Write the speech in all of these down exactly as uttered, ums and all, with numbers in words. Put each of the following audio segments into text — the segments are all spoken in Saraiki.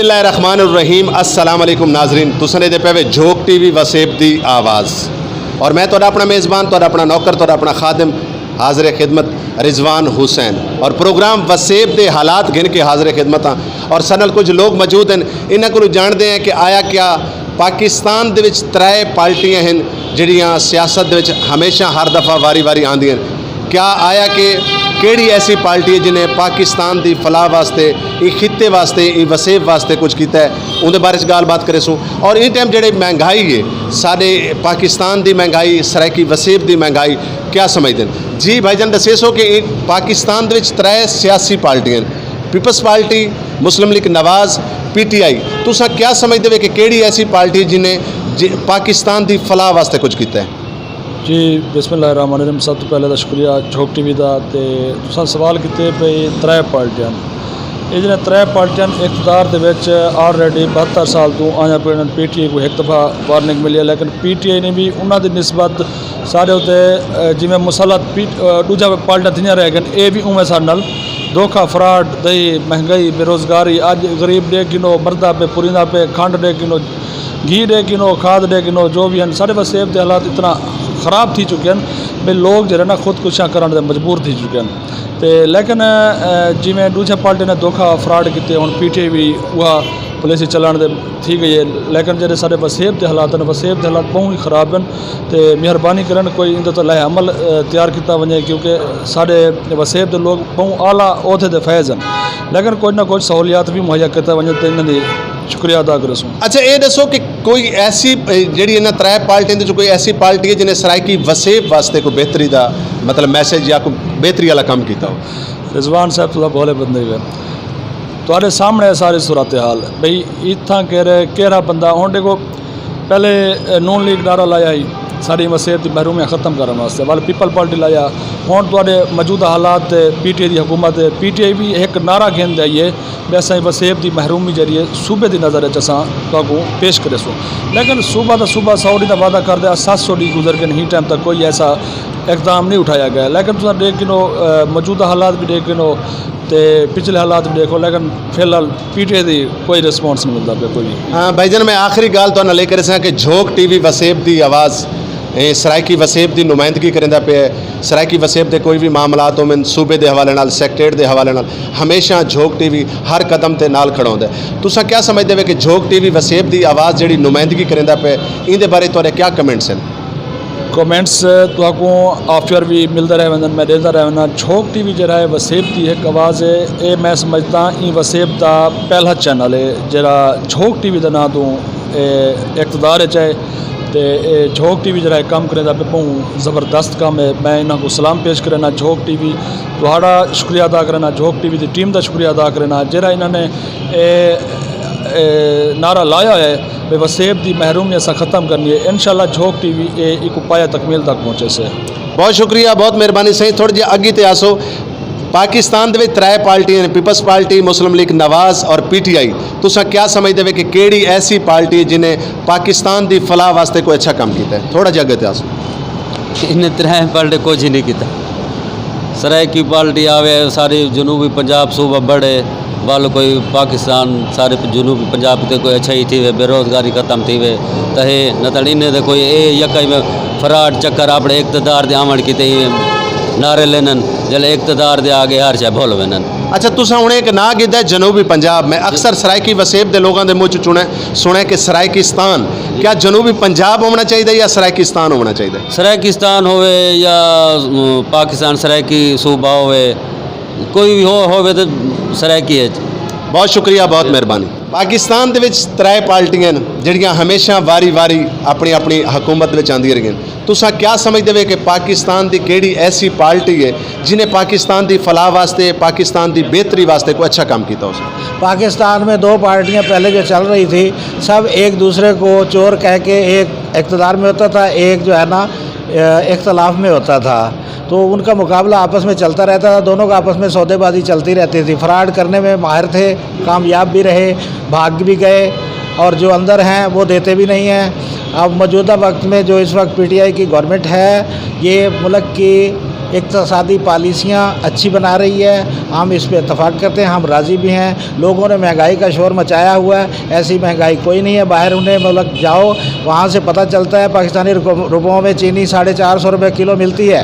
بسم اللہ الرحمن الرحیم۔ السلام علیکم ناظرین، تساں دے پے وے جھوک ٹی وی وسیب دی آواز، اور میں تہاڈا اپنا میزبان، تہاڈا اپنا نوکر، تہاڈا اپنا خادم، حاضر خدمت رضوان حسین، اور پروگرام وسیب دے حالات گھن کے حاضر خدمت ہاں۔ اور سنل کچھ لوگ موجود ہیں، انہاں کولوں جانتے ہیں کہ آیا کیا پاکستان دے وچ ترے پارٹیاں ہیں جڑیاں سیاست دے وچ ہمیشہ ہر دفعہ واری واری آندیاں ہیں۔ کیا آیا کہ کیڑھی ایسی پارٹی ہے جنہیں پاکستان دی فلاح واسطے، ایں خطے واسطے، ایں وسیب واسطے کچھ کیتا ہے؟ اون دے بارے چ گال بات کرے سوں۔ اور ایں ٹائم جڑے مہنگائی ہے، سارے پاکستان دی مہنگائی، سرائیکی وسیب دی مہنگائی، کیا سمجھدے ہیں؟ جی بھائی جان، دسے سو کہ ایں پاکستان دے وچ ترے سیاسی پارٹیاں ہیں، Peoples Party, Muslim League Nawaz, P T I. تساں کیا سمجھدے ہو کہ کیڑھی ایسی پارٹی جنہیں جی پاکستان دی فلاح واسطے کچھ کیتا ہے؟ جی، بسم اللہ الرحمن الرحیم۔ سب توں پہلے تاں شکریہ جھوک ٹی وی دا۔ تے تساں سوال کیتے پئے ترے پارٹیاں، اے جڑے ترے پارٹیاں اقتدار دے وچ آلریڈی بہتر سال توں آیاں پئیاں، پی ٹی آئی کوں ہک دفعہ وارننگ ملی ہے، لیکن پی ٹی آئی نے بھی انہاں دی نسبت سارے اتے جویں مسلط پی ڈوجھا پارٹیاں تھیاں رہ گئن، اے بھی اوویں سارے نال دھوکا، فراڈ، دہی، مہنگائی، بے روزگاری، اج غریب ڈے گنو مردا پئے، پریندا پئے، کھنڈ ڈے گنو، گھی ڈے گنو، کھاد ڈے گنو، جو بھی ہیں سارے وسیب دے حالات اتنا خراب تھی چکے ہیں بھئی لوگ جڑے نا خودکشیاں کرن دے مجبور تھی چکے ہیں۔ تے لیکن جویں ڈوجھے پارٹی نے دھوکا، فراڈ کیتے، ہن پی ٹی آئی بھی اوہا پالیسی چلان دے تھی گئی ہے، لیکن جڑے سارے وسیب دے حالات ہیں، وسیب دے حالات بہوں ہی خراب ہیں۔ تے مہربانی کرن کوئی اندے تے لائحہ عمل تیار کیتا ونجے، کیونکہ سارے وسیب دے لوگ بہوں اعلیٰ عہدے دے فائز ہیں، لیکن کچھ نہ کچھ سہولیات بھی مہیا کیتا ونجے تے انہاں دی شکریہ ادا کرے سوں۔ اچھا، اے دسو کہ کوئی ایسی جڑی انہاں ترے پارٹیاں دے وچوں کوئی ایسی پارٹی ہے جنہیں سرائیکی وسیب واسطے کوئی بہتری دا، مطلب، میسج یا کوئی بہتری والا کم کیتا ہو؟ رضوان صاحب، تساں بھولے بندے ہو، تہاڈے سامنے ہے ساری صورتحال بھئی اتھاں کیرے کیرا بندہ ہن ڈیکھو، پہلے نون لیگ نعرہ لایا ہی ساڈی وسیب دی محرومیاں ختم کرن واسطے، ول پیپلز پارٹی لایا، ہن تہاڈے موجودہ حالات تے پی ٹی آئی دی حکومت ہے، پی ٹی آئی بھی ہک نعرہ گھن تے آئی ہے بھئی اساں وسیب دی محرومی جیڑھی ہے صوبے دی نظر اچ اساں تہاکوں پیش کریسوں، لیکن صوبہ تاں صوبہ سو ڈینہہ دا وعدہ کردے، ست سو ڈینہہ گزر گئن، ہیں ٹائم تک کوئی ایسا اقدام نہیں اٹھایا گیا، لیکن تساں ڈیکھ گھنو موجودہ حالات بھی ڈیکھ گھنو تے پچھلے حالات بھی ڈیکھو، لیکن فی الحال پی ٹی آئی دی کوئی ریسپانس نہیں ملدا پیا کوئی۔ ہاں بھائی جان، میں آخری گالھ تہاڈے نال اے کرساں کہ جھوک ٹی وی وسیب دی آواز، اے سرائیکی وسیب دی نمائندگی کریندا پیا ہے۔ سرائیکی وسیب دے کوئی وی معاملات ہوون، صوبے دے حوالے نال، سیکٹریٹ دے حوالے نال، ہمیشہ جھوک ٹی وی ہر قدم تے نال کھڑا ہوندا ہے۔ تساں کیا سمجھدے وے کہ جھوک ٹی وی وسیب دی آواز جیڑھی نمائندگی کریندا پیا ہے، ایندے بارے تہاڈے کیا کمنٹس ہن؟ کمنٹس تہاکوں آف ایئر وی ملدے رہ ویندن، میں ݙیندا رہ وینداں۔ جھوک ٹی وی جیڑھا ہے وسیب دی ہک آواز ہے، اے میں سمجھداں ایں وسیب دا پہلا چینل ہے جیڑھا جھوک ٹی وی دے ناں توں اے اقتدار اچ آئے، تے اے جھوک ٹی وی جیڑھا ہے کم کریندا پئے، ٻہوں زبردست کم ہے۔ میں انہاں کوں سلام پیش کرینداں، جھوک ٹی وی تہاݙا شکریہ ادا کرینداں، جھوک ٹی وی دی ٹیم دا شکریہ ادا کرینداں جیڑھا انہاں نے اے اے نعرہ لایا ہویا ہے بھئی وسیب دی محرومی اساں ختم کرنی ہے، انشاءاللہ جھوک ٹی وی اے ایکوں پایہ تکمیل تک پہنچیسے۔ بہت شکریہ، بہت مہربانی سئیں۔ تھوڑے جے اگی تے آسو، پاکستان دے وچ ترائے پارٹیاں ہن، پیپلز پارٹی، مسلم لیگ نواز اور پی ٹی آئی۔ تساں کیا سمجھدے وے کہ کیڑھی ایسی پارٹی ہے جنہیں پاکستان دی فلاح واسطے کوئی اچھا کم کیتا ہے؟ تھوڑا جے اگے تے آسو۔ انہیں ترائے پارٹی کچھ ہی نہیں کیتا۔ سرائیکی پارٹی آوے، ساری جنوبی پنجاب صوبہ بڑھے، ول کوئی پاکستان سارے جنوبی پنجاب تے کوئی اچھائی تھیوے، بے روزگاری ختم تھیوے، تاں ہے نتل انہیں تے کوئی اے یکا ہی فراڈ چکر اپنے اقتدار دے آوݨ کیتے ہی نعرے لینن، جلے اقتدار دے آ ڳئے ہر شے بھل ویندن۔ اچھا، تساں ہݨ ہک ناں گھدا ہے جنوبی پنجاب، میں اکثر سرائیکی وسیب دے لوگاں دے منہ چوں سݨے کہ سرائیکستان، کیا جنوبی پنجاب ہووݨا چاہیدا ہے یا سرائیکستان ہووݨا چاہیدا ہے؟ سرائیکستان ہووے یا پاکستان سرائیکی صوبہ ہووے، کوئی وی ہو ہووے تے سرائیکی اچ۔ بہت شکریہ، بہت مہربانی۔ پاکستان دے وچ ترائے پارٹیاں ہن جیڑھیاں ہمیشہ واری واری اپݨی اپݨی حکومت دے وچ آندیاں رہیاں ہن۔ تساں کیا سمجھدے وے کہ پاکستان دی کیڑھی ایسی پارٹی ہے جنہیں پاکستان دی فلاح واسطے، پاکستان دی بہتری واسطے کوئی اچھا کم کیتا ہوسی؟ پاکستان میں دو پارٹیاں پہلے جو چل رہی تھی، سب ایک دوسرے کو چور کہہ کے ایک اقتدار میں ہوتا تھا، ایک جو ہے نا اختلاف میں ہوتا تھا، تو ان کا مقابلہ آپس میں چلتا رہتا تھا، دونوں کا آپس میں سودے بازی چلتی رہتی تھی، فراڈ کرنے میں ماہر تھے، کامیاب بھی رہے، بھاگ بھی گئے، اور جو اندر ہیں وہ دیتے بھی نہیں ہیں۔ اب موجودہ وقت میں جو اس وقت پی ٹی آئی کی گورنمنٹ ہے، یہ ملک کی اقتصادی پالیسیاں اچھی بنا رہی ہے، ہم اس پہ اتفاق کرتے ہیں، ہم راضی بھی ہیں۔ لوگوں نے مہنگائی کا شور مچایا ہوا ہے، ایسی مہنگائی کوئی نہیں ہے۔ باہر انہیں ملک جاؤ، وہاں سے پتہ چلتا ہے پاکستانی رقم- روپوں میں چینی ساڑھے چار سو روپے کلو ملتی ہے،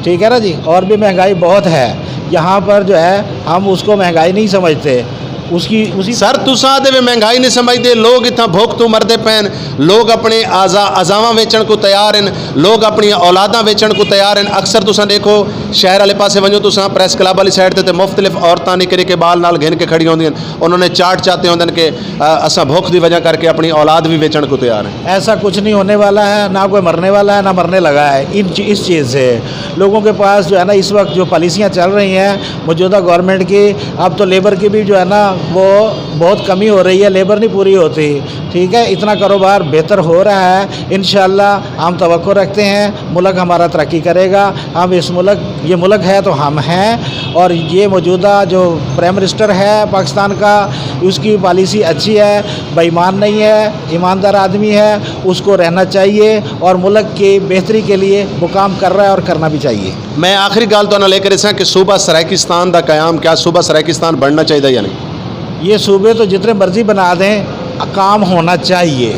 ٹھیک ہے نا جی، اور بھی مہنگائی بہت ہے۔ یہاں پر جو ہے ہم اس کو مہنگائی نہیں سمجھتے، اس کی اسی سر، تساں تے وی مہنگائی نہیں سمجھدے۔ لوگ اتھاں بھوک توں مردے پین۔ لوگ اپنے آزا اعضاواں ویچن کو تیار ہیں۔ لوگ اپنی اولاداں ویچن کو تیار ہیں۔ اکثر تساں دیکھو، شہر والے پاسے ونجو تساں، پریس کلب والی سائیڈ تے تے مختلف عورتاں نکے نکے بال نال گھن کے کھڑی ہوندیاں۔ انہوں نے چارٹ چاتے ہوندن کہ، آ، اساں بھوک دی وجہ کر کے اپنی اولاد بھی ویچن کو تیار ہیں۔ ایسا کچھ نہیں ہونے والا ہے، نہ کوئی مرنے والا ہے، نہ مرنے لگا ہے ان چی- اس چیز سے۔ لوگوں کے پاس جو ہے نا، اس وقت جو پالیسیاں چل رہی ہیں موجودہ گورنمنٹ کی، اب تو لیبر کی بھی جو ہے نا، وہ بہت کمی ہو رہی ہے، لیبر نہیں پوری ہوتی، ٹھیک ہے۔ اتنا کاروبار بہتر ہو رہا ہے، انشاءاللہ ہم توقع رکھتے ہیں ملک ہمارا ترقی کرے گا۔ ہم اس ملک، یہ ملک ہے تو ہم ہیں، اور یہ موجودہ جو پرائم منسٹر ہے پاکستان کا، اس کی پالیسی اچھی ہے، بے ایمان نہیں ہے، ایماندار آدمی ہے، اس کو رہنا چاہیے اور ملک کی بہتری کے لیے وہ کام کر رہا ہے اور کرنا بھی چاہیے۔ میں آخری گالھ تہاݙے نال اے کریساں کہ صوبہ سرائیکستان دا قیام، کیا صوبہ سرائیکستان بݨنا چاہیدا یا نہیں؟ یہ صوبے تو جتنے مرضی بنا دیں، کام ہونا چاہیے۔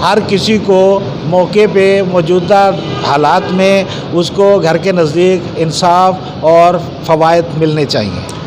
ہر کسی کو موقع پہ موجودہ حالات میں اس کو گھر کے نزدیک انصاف اور فوائد ملنے چاہیے۔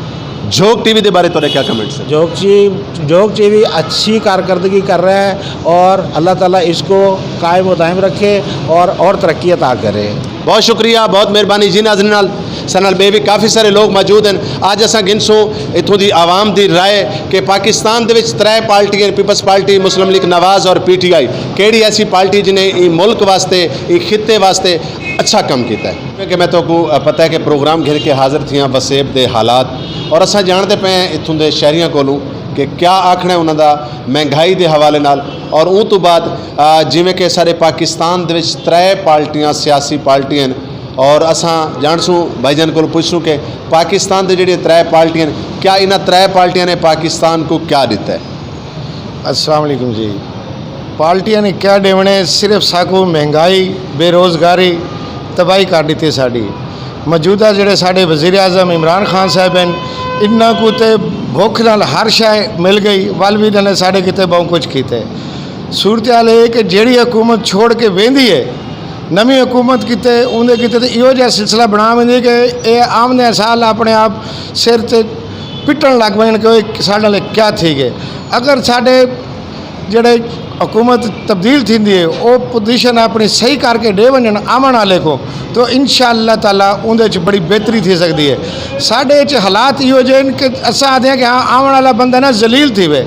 جھوک ٹی وی دے بارے تہاݙے کیا کمنٹس ہیں؟ جھوک ٹی جھوک ٹی وی اچھی کارکردگی کر رہا ہے، اور اللہ تعالیٰ اس کو قائم و دائم رکھے اور اور ترقی عطا کرے۔ بہت شکریہ، بہت مہربانی جی۔ ناظرین، نال ساݙے نال ٻئے وی کافی سارے لوگ موجود ہیں۔ اڄ اساں گھنسوں اتھوں دی عوام دی رائے کہ پاکستان دے وچ ترے پارٹیاں، پیپلز پارٹی، مسلم لیگ نواز اور پی ٹی آئی، کیڑھی ایسی پارٹی جنہیں ایں ملک واسطے، ایں خطے واسطے اچھا کم کیتا ہے؟ کہ میں تہاکوں پتہ ہے کہ پروگرام گھن کے حاضر تھیاں وسیب دے حالات، اور اساں ڄاݨدے پئے ہیں اتھوں دے شہریاں کولوں کہ کیا آکھݨا ہے انہاں دا مہنگائی دے حوالے نال۔ اور اوں توں بعد، آ، جیویں کہ سارے پاکستان دے وچ ترے پارٹیاں، سیاسی پارٹیاں ہن، اور اساں ڄاݨسوں، بھائی جان کولوں پچھسوں کہ پاکستان دے جڑے ترے پارٹیاں ہن، کیا انہاں ترے پارٹیاں نے پاکستان کو کیا ݙتا ہے؟ السلام علیکم جی۔ پارٹیاں نے کیا ݙیوݨے؟ صرف ساکوں مہنگائی، بے روزگاری، تباہی کر ݙتی ساݙی۔ موجودہ جڑے ساݙے وزیر اعظم عمران خان صاحب ہیں، انہاں کوں تے بھکھ نال ہر شے مل ڳئی، ول وی انہاں نے ساݙے کیتے ٻہوں کجھ کیتے۔ صورتحال اے کہ جیڑھی حکومت چھوڑ کے ویندی ہے، نویں حکومت کیتے، اوندے کیتے تے ایہو جہا سلسلہ بݨا ویندی ہے کہ اے آوندے سال اپݨے آپ سر تے پٹݨ لڳ ونڄن کہ اوئے ساݙے نال کیا تھی ڳئے۔ اگر ساݙے جڑے حکومت تبدیل تھیندی ہے، او پوزیشن اپݨی صحیح کر کے ݙے ونڄن آوݨ والے کوں، تو ان شاء اللہ تعالیٰ اوندے وچ بڑی بہتری تھی سڳدی ہے۔ ساݙے وچ حالات ایہو جہے ہن کہ اساں آہدے ہیں کہ ہاں، آوݨ والا بندہ نا ذلیل تھیوے۔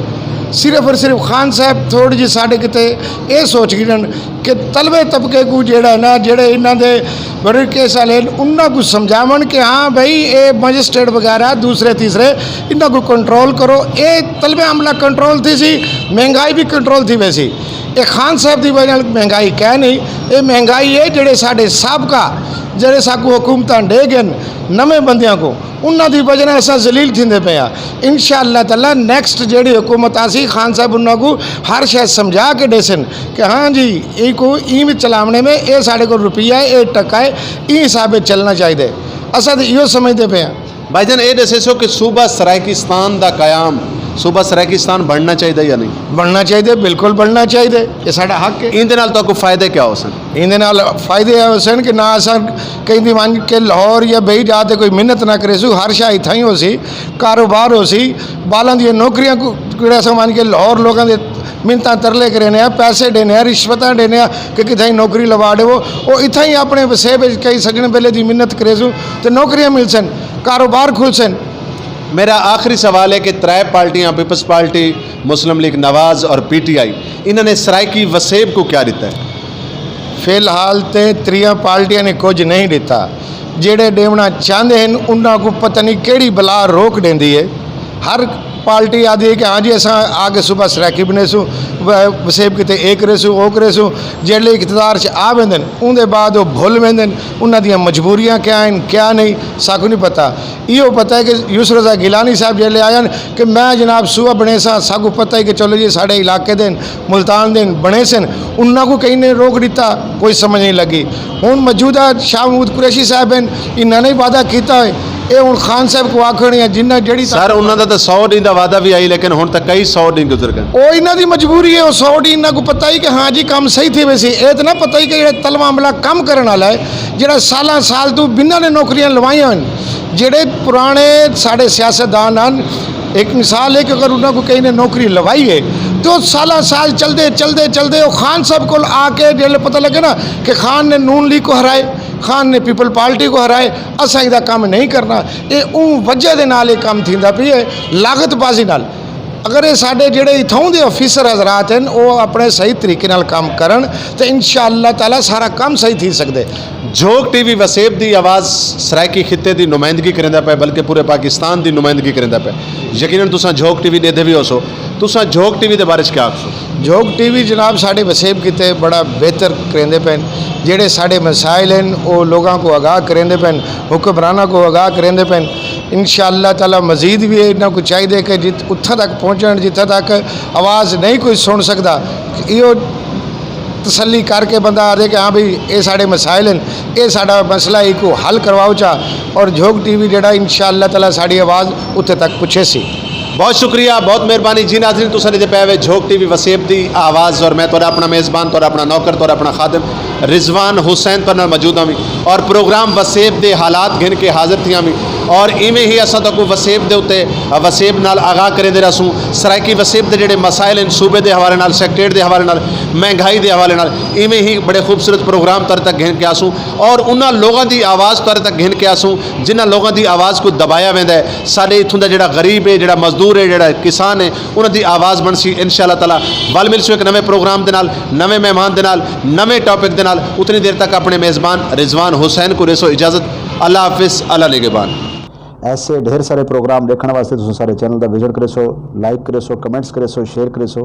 صرف اور صرف خان صاحب تھوڑی جی ساݙے کیتے اے سوچ گھنن کہ طلبے طبقے کوں جیڑھا ہے نا، جیڑھے انہاں دے بڑے کیس والے ہن، انہاں کوں سمجھاون کہ ہاں بھئی، اے مجسٹریٹ وغیرہ دوسرے تیسرے، انہاں کوں کنٹرول کرو۔ اے طلبے عملہ کنٹرول تھیسی، مہنگائی وی کنٹرول تھی ویسی۔ اے خان صاحب دی وجہ نال مہنگائی کائے نہیں، اے مہنگائی ہے جڑے ساڈے سابقہ، جڑے ساکوں حکومتاں ڈے گن نویں بندیاں کو، انہاں دی وجہ نال اساں ذلیل تھیندے پئے ہاں۔ ان شاء اللہ تعالیٰ نیکسٹ جیڑھی حکومت آسی، خان صاحب انہاں کوں ہر شے سمجھا کے ڈیسن کہ ہاں جی، ایں کوں ایں وچ چلاونے میں، اے ساڈے کول روپیہ ہے، اے ٹکا ہے، ایں حساب وچ چلنا چاہیدے۔ اساں تے ایہو سمجھدے پئے ہاں۔ بھائی جان، اے ڈسیسو کہ صوبہ سرائیکستان دا قیام، صوبہ سرائیکستان بننا چاہیدا یا نہیں؟ بننا چاہیدے، بالکل بننا چاہیدے، اے ساڈا حق ہے۔ ایندے نال تہاکوں فائدے کیا ہوسن؟ ایندے نال فائدے اے ہوسن کہ نہ اساں کہیں دی ونج کے لاہور یا بئی جا تے کوئی منت نہ کریسوں، ہر شے اتھاں ہی ہوسی، کاروبار ہوسی، بالاں دیاں نوکریاں کو، جڑے اساں ونج کے لاہور لوکاں دے منتاں ترلے کرینے آ، پیسے ڈینے آ، رشوتاں ڈینے آ کہ کتھائیں نوکری لوا ڈیوو، او اتھائیں اپنے وسیب وچ کئی سڄݨ ٻیلے دی منت کریسوں تے نوکریاں ملسن، کاروبار کھلسن۔ میرا آخری سوال ہے کہ ترے پارٹیاں، پیپلز پارٹی، مسلم لیگ نواز اور پی ٹی آئی، انہاں نے سرائیکی وسیب کو کیا ݙتا ہے؟ فی الحال تے تریاں پارٹیاں نے کجھ نہیں ݙتا۔ جیڑھے ݙیوݨا چاہندے ہن، انہاں کوں پتہ نہیں کیڑھی بلا روک ݙیندی ہے۔ ہر پارٹی آدھی ہے کہ ہاں جی اساں آ کے صبح سرائیکی بنیسوں، و- وسیب کیتے اے کریسوں، او کریسوں۔ جیڑھے اقتدار چ آ ویندن، اون دے بعد او بھل ویندن، انہاں دیاں مجبوریاں کیا ہن، کیا نہیں، ساکوں نہیں پتہ۔ ایہو پتہ ہے کہ یوسف رضا گیلانی صاحب جیڑھے آئے ہن کہ میں جناب صوبہ بنیساں، ساکوں پتہ ہے کہ چلو جی ساڈے علاقے دے ہن، ملتان دے ہن، بنیسن، انہاں کوں کہیں نے روک ڈتا، کوئی سمجھ نہیں لگی۔ ہن موجودہ شاہ محمود قریشی صاحب ہن، انہاں نے وعدہ کیتا ہے، اے ہن خان صاحب کوں آکھن یا جنہاں جیڑھی سر، انہاں دا تاں سو ݙینہہ دا وعدہ وی ہئی، لیکن ہݨ تاں کئی سو ݙینہہ گزر ڳئے۔ او انہاں دی مجبوری ہے، او سو ݙینہہ انہاں کوں پتہ ہی کہ ہاں جی کم صحیح تھیوے سی۔ اے تاں نہ پتہ ہی کہ جیڑھا تلوہ عملہ کم کرݨ والا ہے، جیڑھا سالاں سال توں بندیاں نے نوکریاں لوائیاں ہن، جیڑھے پراݨے ساݙے سیاستدان ہن، ہک مثال ہے کہ اگر انہاں کوں کہیں نے نوکری لوائی ہے تو سالاں سال چلدے چلدے چلدے او خان صاحب کول آ کے جیڑھے پتہ لڳے نا کہ خان نے نون لیگ کوں ہرائے، خان نے پیپل پارٹی کوں ہرائے، اساں ایندا کم نہیں کرنا۔ اے اوں وجہ دے نال اے کم تھیندا پیا ہے، لاگت بازی نال۔ اگر اے ساڈے جیڑھے اتھوں دے آفیسر حضرات ہن، او اپݨے صحیح طریقے نال کم کرن تے انشاءاللہ تعالیٰ سارا کم صحیح تھی سڳدے۔ جھوک ٹی وی وسیب دی آواز سرائیکی خطے دی نمائندگی کریندا پئے، بلکہ پورے پاکستان دی نمائندگی کریندا پئے۔ یقیناً تساں جھوک ٹی وی ݙیدھے وی ہوسو، تساں جھوک ٹی وی دے بارے چ کیا آکھسو؟ جھوک ٹی وی جناب ساڈے وسیب کیتے بڑا بہتر کریندے پئن۔ جیڑھے ساڈے مسائل ہن، او لوگاں کوں آگاہ کریندے پئن، حکمراناں کوں آگاہ کریندے پئن۔ انشاءاللہ تعالیٰ مزید وی انہاں کوں چاہیدے کہ جت-، اتھاں تک پہنچن جتھاں تک آواز نہیں کوئی سݨ سڳدا۔ ایہو تسلی کر کے بندہ آہدے کہ ہاں بھئی اے ساڈے مسائل ہن، اے ساڈا مسئلہ ہے، ایکوں حل کرواؤ چا۔ اور جھوک ٹی وی جیڑھا انشاءاللہ تعالیٰ ساڈی آواز اتھے تک پہنچیسی۔ بہت شکریہ، بہت مہربانی۔ جی ناظرین، تساں ݙیہدے پئے وے جھوک ٹی وی وسیب دی آواز، اور میں تہاݙا اپݨا میزبان، تہاݙا اپݨا نوکر، تہاݙا اپݨا خادم رضوان حسین تہاݙے نال موجود ہاں وی، اور پروگرام وسیب دے حالات گھن کے حاضر تھیاں وی، اور ایویں ہی اساں تہاکوں وسیب دے اتے، وسیب نال آگاہ کریندے رہسوں۔ سرائیکی وسیب دے جیڑھے مسائل ہن صوبے دے حوالے نال، سیکٹریٹ دے حوالے نال، مہنگائی دے حوالے نال، ایویں ہی بڑے خوبصورت پروگرام تہاݙے تک گھن کے آسوں، اور انہاں لوگاں دی آواز تہاݙے تک گھن کے آسوں، جنہاں لوگاں دی آواز کوں دبایا ویندا ہے۔ ساڈے اتھوں دا جیڑھا غریب ہے، جیڑھا مزدور ہے، جیڑھا کسان ہے، انہاں دی آواز بݨسی۔ انشاءاللہ تعالیٰ ول ملسوں ہک نویں پروگرام دے نال، نویں مہمان دے نال، نویں ٹاپک دے نال۔ اتنی دیر تک اپݨے میزبان رضوان حسین کوں ݙیسو اجازت۔ اللہ حافظ، اللہ نگہبان۔ ایسے ڈھیر سارے پروگرام ݙیکھݨ واسطے تساں ساݙے چینل دا وزٹ کریسو، لائک کریسو، کمنٹس کریسو، شیئر کریسو۔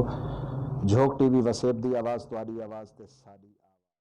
جھوک ٹی وی وسیب دی آواز، تہاݙی آواز تے ساݙی۔